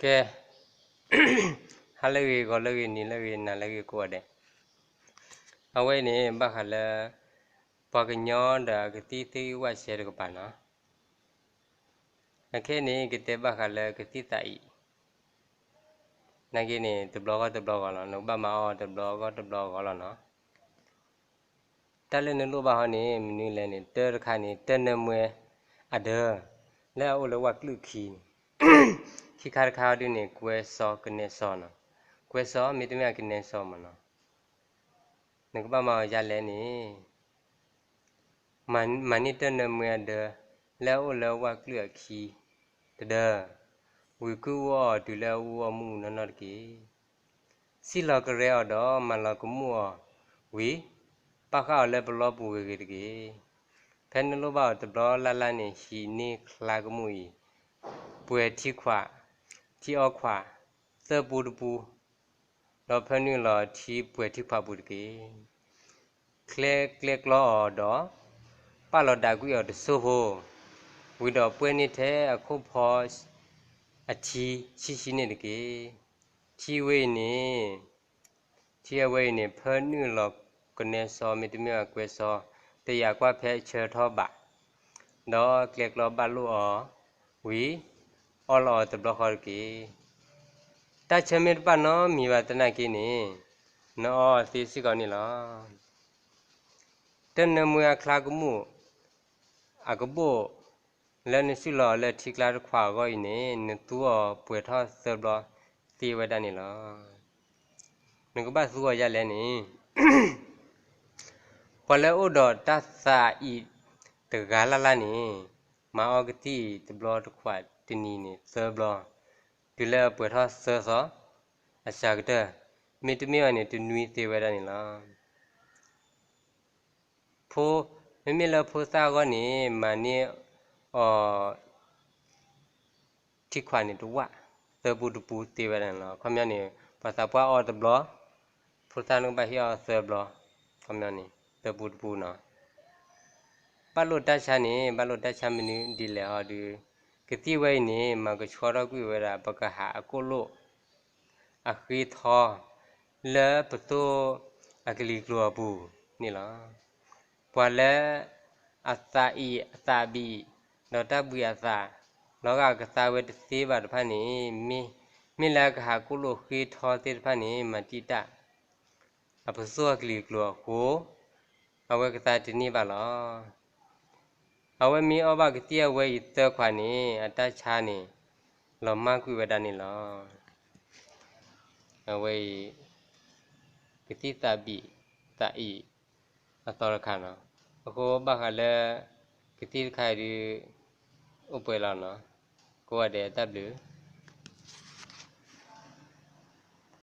ကဲ, ဟါလၢအဂ့ၤ, ဂီၤလၢအဂ့ၤ, နံၤလၢအဂ့ၤ, နၤလၢအဂ့ၤ ကိးဂၤဒဲး. အဝဲအံၤန့ၣ် ဘၣ်ဃးလၢ ပှၤကညီဒီးကသံၣ်သ့ၣ်ဂံၢ်ဝၣ်စဲတကပၤနီၤ. အခဲအံၤန့ၣ် ကတဲဘၣ်ဃးလၢကသံၣ်သးအံၣ် နာ်က့န့ၣ် တဘျီဂီၢ်တဘျီဂီၢ်လီၤ. နကဘၣ်မၤအီၣ်တဘျီဂီၢ်တဘျီဂီၢ်လီၤနီၤ. တၢ်လၢနလိၣ်ဘၣ်ဟီန့ၣ် မနုၤလဲၣ်န့ၣ် တၢတခါန့ၣ် တၢနၢမွဲအဒၢ လၢအအိၣ်လၢဝၣ်ကျုၢ်အခံန့ၣ်, ခံခါတခါဒုန့ၣ် ကွဲစီကနဲစီနီၤ. ကွဲစီ မ့တမ့ၢ်ကနဲစီမးနီၤ. နကဘၣ်မၤအီၤဒ်လဲၣ်န့ၣ် မၤန့ၢ်တၢနၢမွဲအဒၢ လၢအအိၣ်လၢဝၣ်ကျုၢ်အခံတဒၢ, ဝံၤကုၢ်အီၣ်အီၤတုၤလၢအအူအီၣ်မူနီၢ်နီၢ်တက့ၢ်. စံၣ်လီၤကရဲအီၤဒီးမၤလီၤကမူၣ်အီၤဝံၤ, ပာ်ဃာ်အီၤလၢပလီပူၤဂ့ၤဂ့ၤတက့ၢ်. ဖဲနလိၣ်ဘၣ်အီၤတဘျီလၢ်လၢ်န့ၣ် ဟံးန့ၢ်ချါကမူၣ်အံၤ, ပှဲၤထံခွး, ထံအီခွး, သၢပူတပူ ဒီးဖၢနုာ်လီၤထံပှဲၤထံခွးပူၤတက့ၢ်. ချဲကျဲကျီအီၤဒီး ပာ်လီၤဒၣ်ကွံာ်အီၤတစိၢ်ဖိ, ဝံၤဒီးပှဲၤန့ၢ်ထဲအခိၣ်ဖီအထံဆံဆံန့ၣ်တက့ၢ်. ထံဝဲအံၤန့ၣ်, ထံအဝဲအံၤန့ၣ် ဖၢနုာ်လီၤကနဲစီ မ့တမ့ၢ်ကွဲစီ တယာ်ကွၢ်ဖဲအဆၢထီၣ်ဘၣ်, ဒီးကျဲကျီဘၣ်လိၣ်အီၤဝံၤ အီလီၤအီၤတဘျီဃီတက့ၢ်. တၢ်ဆၢမ့ၢ်တဘၣ်နီတမံၤဘၣ်သနာ်က့န့ၣ် နအီအီၤသ့စ့ၢ်ကီးန့ၣ်လီၤ. တၢနၢမွဲအချါကမူၣ် အကဘိၣ် လၢနစုၣ်လီၤအီၤလၢထံကျါတခွးအဂီၢ်အံၤန့ၣ် နသူအီၤပှဲၤထီၣ်သၢဘျီသ့ဝဲဒၣ်န့ၣ်လီၤ. နကဘၣ်သူအီၤဒ်လဲၣ်န့ၣ် ပှၤလၢအအိၣ်ဒီးတၢ်သးအံၣ်တဂၤလၢ်လၢ်န့ၣ် မၤအီကသံၣ်အံၤတဘျီတခွးတနံၤန့ၣ်သၢဘျီ, တုၤလၢအပှဲၤထီၣ်သၢသီ အစှၤကတၢၢ်, မ့တမ့ၢ်ဘၣ်န့ၣ် တနွံသ့ဝဲဒၣ်န့ၣ်လီၤ. ဖိ, မ့မ့ၢ်လၢဖိသၣ်အဂီၢ်န့ၣ် မၤန့ၢ်အီၤ ထံခွးန့ၣ်တဝၣ်, သၢပူတပူသ့ဝဲဒၣ်န့ၣ်လီၤ. ခီပညီန့ၣ် ပှၤသးပှၢ်အီတဘျီ, ဖိသၣ်နကဘၣ်ဟ့ၣ်အီၤသၢဘျီ, ခီပညီန့ၣ် သၢပူတပူနီၤ. ဘၣ်လိာ်တၢ်ဆါန့ၣ် ဘၣ်လိာ်တၢ်ဆါမနုၤဒ်လဲၣ်ဟီဒုး, ကသံၣ်ဝဲအံၤန့ၣ် မၤကဆှီထီၣ်ကွံာ်ဝဲဒၣ်ပကဟးအကိၣ်လိၣ် အဃ့ထီ လၢပသိၣ်အကလံၤကျိၤအပူၤန့ၣ်လီၤ. ပှၤလၢအသးအံၣ်အသးဘံၣ် ဒီးတၢ်ဘှံးအသး လီၤဂာ်ကသါဝဲတသ့ဘၣ်တဖၣ်န့ၣ် မ့ၢ်, မ့ၢ်လၢအကဟးကိၣ်လိၣ်ဃ့ထီသ့ၣ်တဖၣ်န့ၣ် မၤတံာ်တာ် အပသိၣ်အကလံၤကျိၤအဃိ, အဝဲကသါတန့ၢ်ဘၣ်လီၤ. အဝဲမ့ၢ်အီၣ်ဘၣ်ကသံၣ်အဝဲအံၤသၢခွးန့ၣ် အတၢ်ဆါန့ၣ် လီၤမၢ်ကွံာ်ဝဲဒၣ်န့ၣ်လီၤ. အဝဲအံၤ ကသံၣ်သးဘံၣ်သးအံၣ်အသီတခါနီၤ. အဃိဘၣ်ဃးလၢ ကသံၣ်တခါအံၤဒုး အိၣ်ပှဲၤလီၤနီၤ. ကိးဂၤဒဲးတၢ်ဘျုး